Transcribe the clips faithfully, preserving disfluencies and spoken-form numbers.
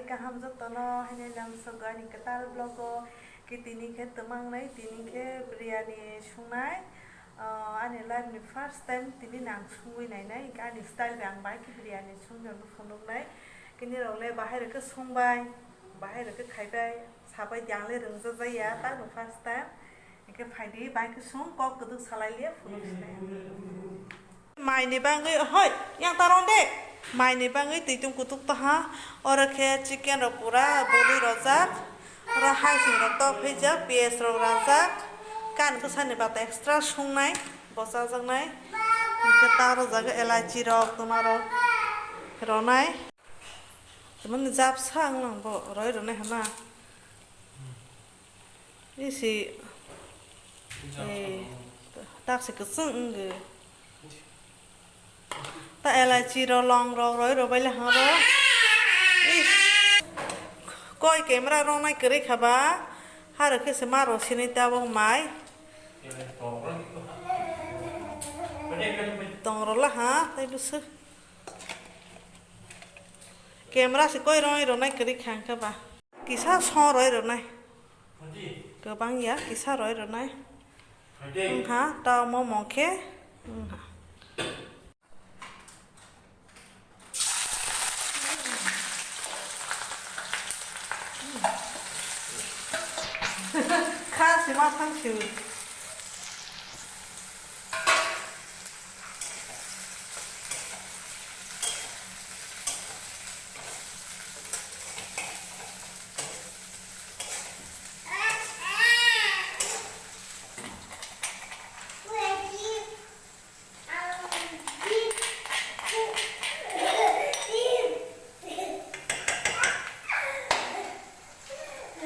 Kaham jotono, haino lamsogo ani kwtal vlog o, khe tini khe twmangnai, tini khe biryani sungnai. Ah, ani life ni first time tini nang sungwi nainai, hinkhe ani style bai ang bai khe biryani sungwi phunuknai. Khe nirok le bahai rok khe sungbai, bahai rok khe khaibai, sabai di ang le rwngjakya, tamo first time. Hinkhe phaidi, bai khe sung, kok kwdwk salai liya, phunuk sinai. Mai ni bangwi, hoi, yang ta ron de. Mai ni bangwi twi tung kutuk taha. Oro khe chicken rok pura bolwi rojak. Oro haising rok tok phaijak, piyaj rok rajak. Kan bwsa ni bata extra sungnai, bo chajaknai. Hinkhe ta rojak elaichi rok, tuma rok ronai. Tuma ni japsa wng lang bo roi ronai hana. Isi, eh, taksi kwchwng wngwi. Ta elaichi rok, long rok, roi rok bai le hang rok. Is, koi camera rok nai kwrwi kha ba. Haro khe se ma rok sinai tabok mai. Tong rok la ha, tai bwswk. Camera se koi roi rok nai kwrwi kha hwnkhe ba. Kisa song roi rwnai. Kwbang ya, kisa roi rwnai. Wngkha, ta omo mong khe wngkha. Kha sima thang simi.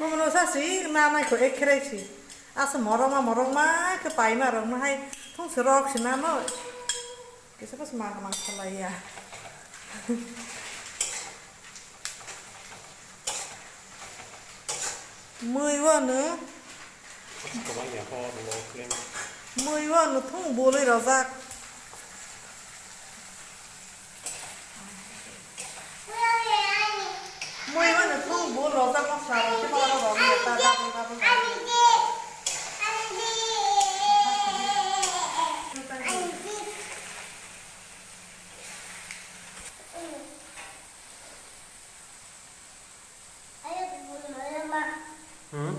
Bono sa si na nai kho ek kherai si. Asa morok ma morok ma khe paima rok no hai thung se rok si na no. Kisa pas ma ma khalai ya. Mui wano. Mui wano thung bolwi rojak. Mui wano thung bol rojak masla rok khe ma rok rok ta double double. Hmm?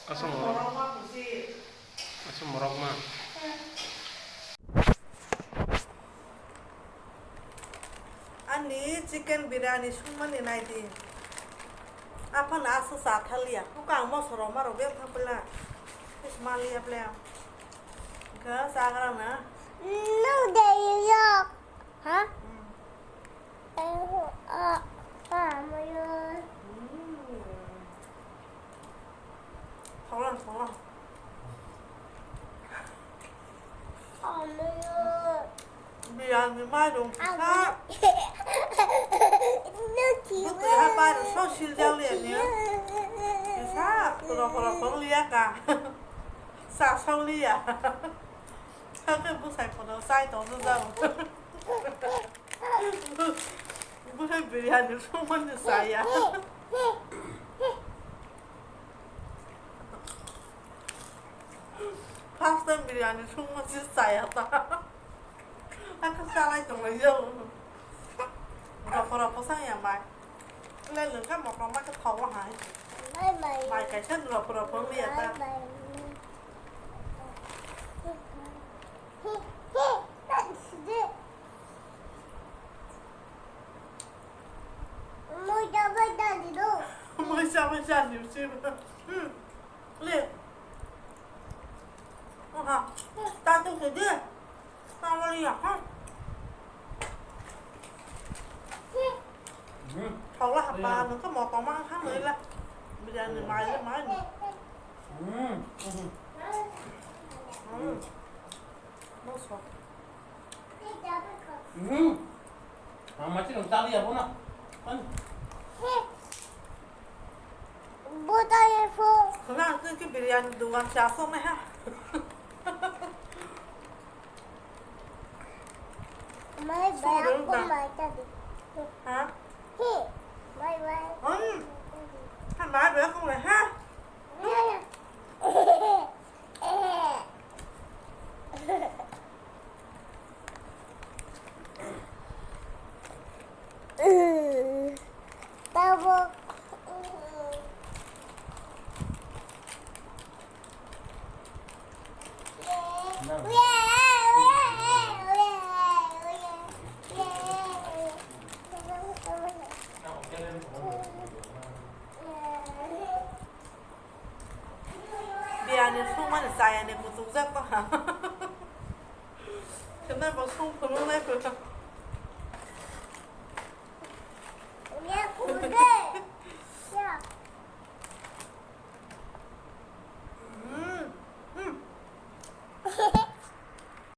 Asam morok. Asam morok ma. Ani chicken biryani sungmani naidi. Aphano aswk cha thaliya. Bukang moso rok ma rok beng thang pila. Is maliya ble. Ga chagra na. No de yok. Ha? Hmm. Eh, ah, ah, moyo. Hmm. Thoklang, thoklang. Biryani mairum kisa. Bwtwi ha pai rw sok siljak liya ni. Kisa rokho rokho wng liya ka. Sa sok liya. Sakhe bwsai phono chai tong jao. Bwsai biryani songmani chaya. First time biryani songmani chaya ta. Aka salai tonglai jao. Rokho rokho sang ya mai. Le lengkha mokro ma khe thawa hai. Mai kaisa rokho rokho wng ya ta. Moja bai dadi do. Moja bai dadi do. Hmm. Le. Oha. Tatu ke de. Tawali ya ha. Hmm. Thawla hapa nungkha motoma ha nui la. Biryani mai le mai. Hmm. Hmm. Moso. Hmm. Mama sih nang tali ya bona. Kan. Buta ye fo. Kena ke ke biryani duan siasong ne ha. Mai Sungdung bai ba. Mai tadi. Ha? Hi. Mai bai. Um. Ha, mai bai kong le, ha? Tabuk. Biryani sungmani chayani kuchukjak tongkha. Khwna bo sung phunuknai phunuk.